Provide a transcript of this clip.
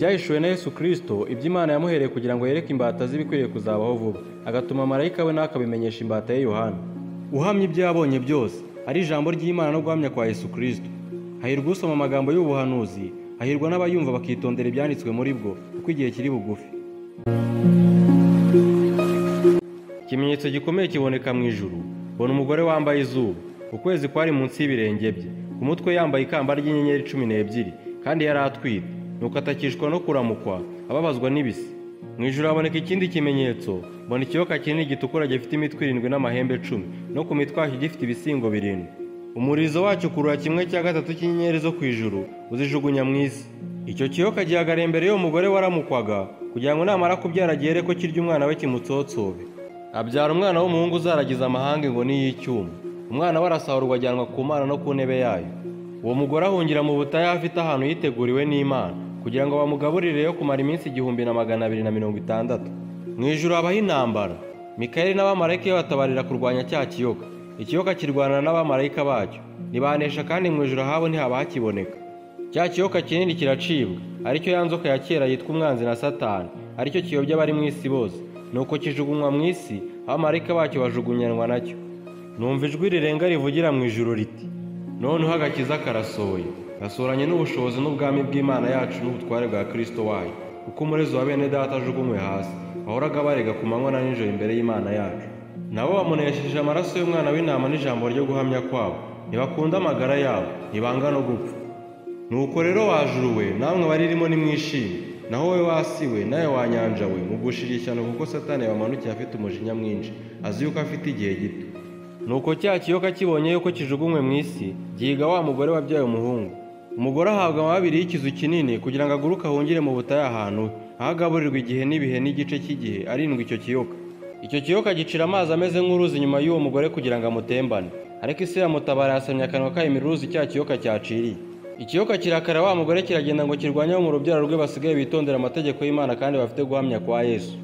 Ibyahishuwe na Yesu Kristo, ibyo Imana yamuhereye kugira ngo yereke imbata z'ibikwiriye kuzabaho vuba, agatuma marayika we nawe akabimenyesha imbata ye Yohana, uhamya ibyo yabonye byose, ari ijambo ry'Imana no guhamya kwa Yesu Kristo. Hahirwa usoma amagambo y'ubuhanuzi, hahirwa n'abayumva bakitondera ibyanditswe muri bwo, kuko igihe kiri bugufi. Ikimenyetso gikomeye kiboneka mu ijuru, mbona umugore wambaye izuba, ukwezi kwari munsi y'ibirenge bye, ku mutwe yambaye ikamba ry'inyenyeri 12, kandi yari atwite. Nuko atakishwa no kuramukwa, ababazwa n'ibise. Mu ijuru haboneka ikindi kimenyetso, mbona ikiyoka kinini gitukura gifite imitwe 7 n'amahembe 10, no ku mitwe yacyo gifite ibisingo 7. Umurizo wacyo ukurura 1/3 cy'inyenyeri zo ku ijuru, uzijugunya mu isi. Icyo kiyoka gihagarara imbere y'uwo mugore waramukwaga, kugira ngo namara kubyara agere ko kirya umwana we kimutsotsobe. Abyara umwana w'umuhungu uzaragiza amahanga inkoni y'icyuma. Umwana we arasahurwa ajyanwa ku Mana no ku ntebe yayo. Uwo mugore ahungira mu butayu afite ahantu yiteguriwe n'Imana, kugira ngo bamugaburire yo kumara iminsi 1260. Mu ijuru habaho intambara. Mikayeli n'abamarayika be batabarira kurwanya cya kiyoka. Ikiyoka kirwanana n'abamarayika bacyo, ntibanesha, kandi mu ijuru habo ntihaba hakiboneka. Cya kiyoka kinini kiracibwa, aricyo ya nzoka ya kera yitwa umwanzi na Satani, aricyo kiyobya abari mu isi bose. Nuko kijugunywa mu isi, abamarayika bacyo bajugunyanwa nacyo. Numva ijwi rirenga rivugira mu ijuru riti: noneho agakiza karasohoye, gasoranye n'ubushobozi n'ubwami bw'Imana yacu n'ubutware bwa Kristo wayo, kuko umurezi wa bene data ajugunywe hasi, wahoraga barega ku manywa na nijoro imbere y'Imana yacu. Nabo bamunesheje amaraso y'umwana w'intama n'ijambo ryo guhamya kwabo, ntibakunda amagara yabo, ntibanga no gupfa. Nuko rero wajuruwe, namwe baririmo nimwishime, naho wowe wasiwe, nawe wanyanja we, mugushira ishyano, kuko Satani yabamanukiye afite umujinya mwinshi, azi yuko afite igihe gito. Nuko cya kiyoka kibonye yuko kijugunywe mu isi, gihiga wa mugore wabyaye umuhungu. Umugore ahabwa amababa y'ikizu kinini kugira ngo aguruke ahungire mu butayu ahantu, aho agaburirwa igihe n'ibihe n'igice cy'igihe, arindwi icyo kiyoka. Icyo kiyoka gicira amazi ameze nk'uruzi inyuma y'uwo mugore kugira ngo amutembane, ariko isi iramutabara yasamye akanwa kayo imiruzi cya kiyoka cyaciriye. Ikiyoka kirakara wa mugore kiragenda ngo kirwanye abo mu rubyaro rwe basigaye bitondera amategeko y'Imana kandi bafite guhamya kwa Yesu.